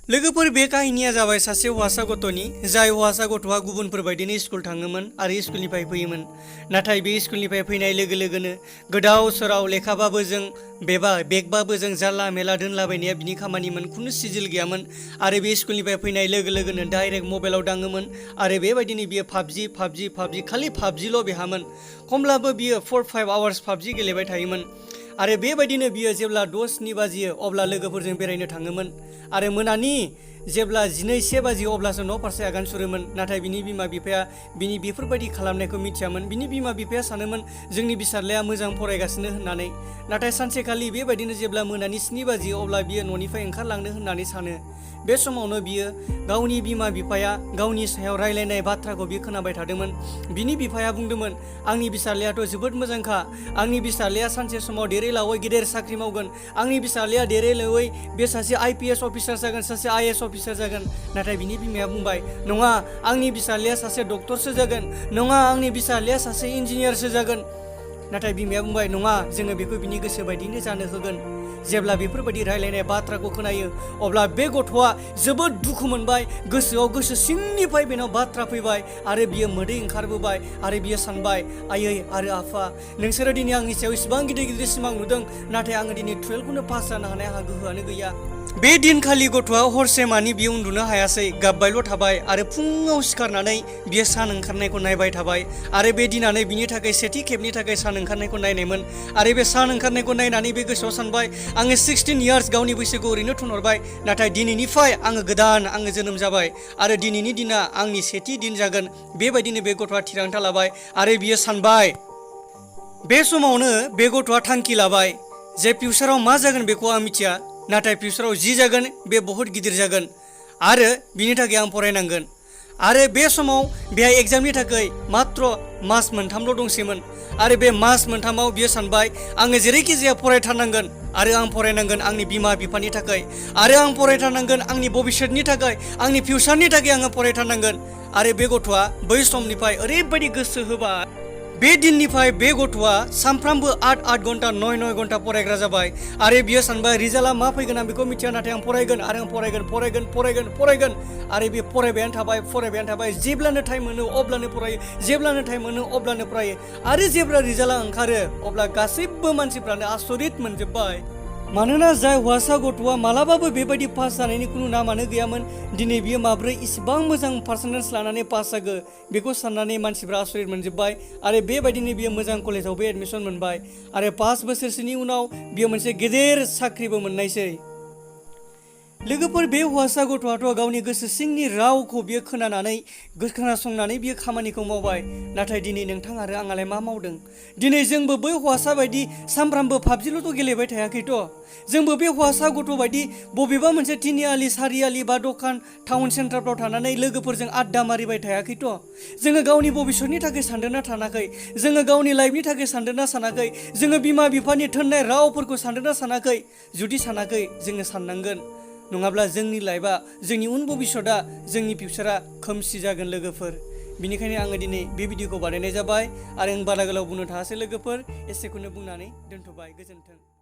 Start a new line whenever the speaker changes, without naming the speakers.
लोगोफोर बे काहिनिया जाबाय सासे हौवासा गथ'नि जाय हौवासा गथ'आ गुबुनफोरबायदिनो स्कुल थाङोमोन आरो स्कुलनिफ्राय फैयोमोन। नाथाय बे स्कुलनिफ्राय फैनाय लोगो लोगोनो गोदाव सोराव लेखाबाबो जों बेगबाबो जों जानला मेला दोनलाबायनाया बिनि खामानिमोन, खुनु सिजिल गैयामोन। आरो बे स्कुलनिफ्राय फैनाय लोगो लोगोनो डाइरेक्ट मबाइलाव दाङोमोन आरो बेबायदिनो बियो पाबजि खालि पाबजिल' बेहामोन। खमब्लाबो बियो 4-5 आवार्स पाबजि गेलेबाय थायोमोन। आरो बेबायदिनो बियो जेब्ला 10-2 बाजियो अब्ला लोगोफोरजों बेरायनो थाङोमोन आरो मोनानि जेब्ला 12-1 बाजियो अब्लासो न' फारसे आगान सुरोमोन। नाथाय बिनि बिमा बिफाया बिनि बेफोरबायदि खालामनायखौ मिथियामोन। बिनि बिमा बिफाया सानोमोन जोंनि फिसाज्लाया मोजां फरायगासिनो होननानै। नाथाय सानसेखालि बेबायदिनो जेब्ला मोनानि 7 बाजियो अब्ला बियो न'निफ्राय ओंखारलांनो होननानै सानो। बे समावनो बियो गावनि बिमा बिफाया गावनि सायाव रायलायनाय बाथ्राखौ बियो खोनाबाय थादोंमोन। बिनि बिफाया बुंदोंमोन, आंनि फिसाज्लायाथ' जोबोद मोजांखा, आंनि फिसाज्लाया सानसे समाव देरै लावै गेदेर साख्रि मावगोन, आंनि फिसाज्लाया देरै लावै बे सासे IPS अफिसार जागोन, सासे IAS अफिसार जागोन। नाथाय बिनि बिमाया बुंबाय, नङा आंनि फिसाज्लाया सासे डक्टरसो जागोन, नङा आंनि फिसाज्लाया सासे इन्जिनियारसो जागोन। नाथाय बिमाया बुंबाय, नङा जोङो बेखौ बिनि गोसो बायदिनो जानो होगोन। जेब्ला बेफोरबायदि रायलायनाय बाथ्राखौ खोनायो अब्ला बे गथ'आ जोबोद दुखु मोनबाय, गोसो सिंनिफ्राय बेनाव बाथ्रा फैबाय आरो बियो मोदै ओंखारबोबाय आरो बियो सानबाय, आयै आरो आफा नोंसोरो दिनै आंनि सायाव इसिबां गिदिर सिमां नुदों, नाथाय आङो दिनै 12खौनो पास जानो हानाय आंहा गोहोआनो गैया। बे दिनखालि गथ'आ हरसे मानि बियो उन्दुनो हायासै, गाबबायल' थाबाय आरो फुङाव सिखारनानै बियो सान ओंखारनायखौ नायबाय थाबाय। आरो बे दिनानो बिनि थाखाय सेथि खेबनि थाखाय सान ओंखारनायखौ नायनायमोन। आरो बे सान ओंखारनायखौ नायनानै बे गोसोआव सानबाय, आङो 16 इयार्स गावनि बैसोखौ ओरैनो थुनहरबाय, नाथाय दिनैनिफ्राय आङो जोनोम जाबाय आरो दिनैनि दिना आंनि सेथि दिन जागोन। बेबायदिनो बे गथ'आ थिरांथा लाबाय आरो बियो सानबाय। बे समावनो बे गथ'आ थांखि लाबाय जे फिउचाराव मा जागोन बेखौ आं मिथिया, नाथाय फिउचाराव जि जागोन बे बहुद गिदिर जागोन आरो बिनि थाखाय आं फरायनांगोन। आरो बे समाव बेहाय एग्जामनि थाखाय मात्र मास मोनथामल' दंसैमोन। आरो बे मास मोनथामाव बियो सानबाय, आङो जेरैखि जाया फरायथारनांगोन आरो आं फरायनांगोन आंनि बिमा बिफानि थाखाय, आरो आं फरायथारनांगोन आंनि भबिष्यतनि थाखाय, आंनि फिउचारनि थाखाय आङो फरायथारनांगोन। आरो बे गथ'आ बै समनिफ्राय ओरैबायदि गोसो होबाय, बे दिननिफ्राय बे गथ'आ सानफ्रामबो 8 घन्टा 9 घन्टा फरायग्रा जाबाय। आरो बियो सानबाय, रिजाल्टआ मा फैगोन आं बेखौ मिथिया, नाथाय आं फरायगोन आरो आं फरायगोन आरो बे फरायबायानो थाबाय। जेब्लानो टाइम मोनो अब्लानो फरायो, जेब्लानो टाइम मोनो अब्लानो फरायो। आरो जेब्ला रिजाल्टआ ओंखारो अब्ला गासैबो मानसिफ्रानो आसरित मोनजोब्बाय। मानोना जाय हौवासा गथ'आ मालाबाबो बेबायदि पास जानायनि खुनु नामानो गैयामोन, दिनै बियो माब्रै इसिबां मोजां पार्सेन्टेज लानानै पास जागो बेखौ साननानै मानसिफ्रा आसरित मोनजोब्बाय। आरो बेबायदिनो बियो मोजां कलेजावबो एडमिसन मोनबाय आरो 5 बोसोरसोनि उनाव बियो मोनसे गेदेर साख्रिबो मोननायसै। लोगोफोर, बे हौवासा गथ'आथ' गावनि गोसो सिंनि रावखौ बियो खोनासंनानै बियो खामानिखौ मावबाय। नाथाय दिनै नोंथां आरो आंहालाय मा मावदों? दिनै जोंबो बै हौवासा बायदि सानफ्रामबो पाबजिल'थ' गेलेबाय थायाखैथ'। जोंबो बे हौवासा गथ' बायदि बबेबा मोनसे तिनिआलि सारिआलि बा दखान टाउन सेन्टारफ्राव थानानै लोगोफोरजों आड्डा मारिबाय थायाखैथ'। जोङो गावनि भबिष्यतनि थाखाय सानदोंना सानाखै? जोङो गावनि लाइफनि थाखाय सानदोंना सानाखै? जोङो बिमा बिफानि थोननाय रावफोरखौ सानदोंना सानाखै? जुदि सानाखै जोङो साननांगोन, नङाब्ला जोंनि लाइफआ, जोंनि उन भबिष्यतआ, जोंनि फिउचारा खोमसि जागोन लोगोफोर। बिनिखायनो आङो दिनै बे भिडिअखौ बानायनाय जाबाय आरो आं बारा गोलाव बुंनो थाङासै लोगोफोर, एसेखौनो बुंनानै दोनथ'बाय। गोजोन्थों।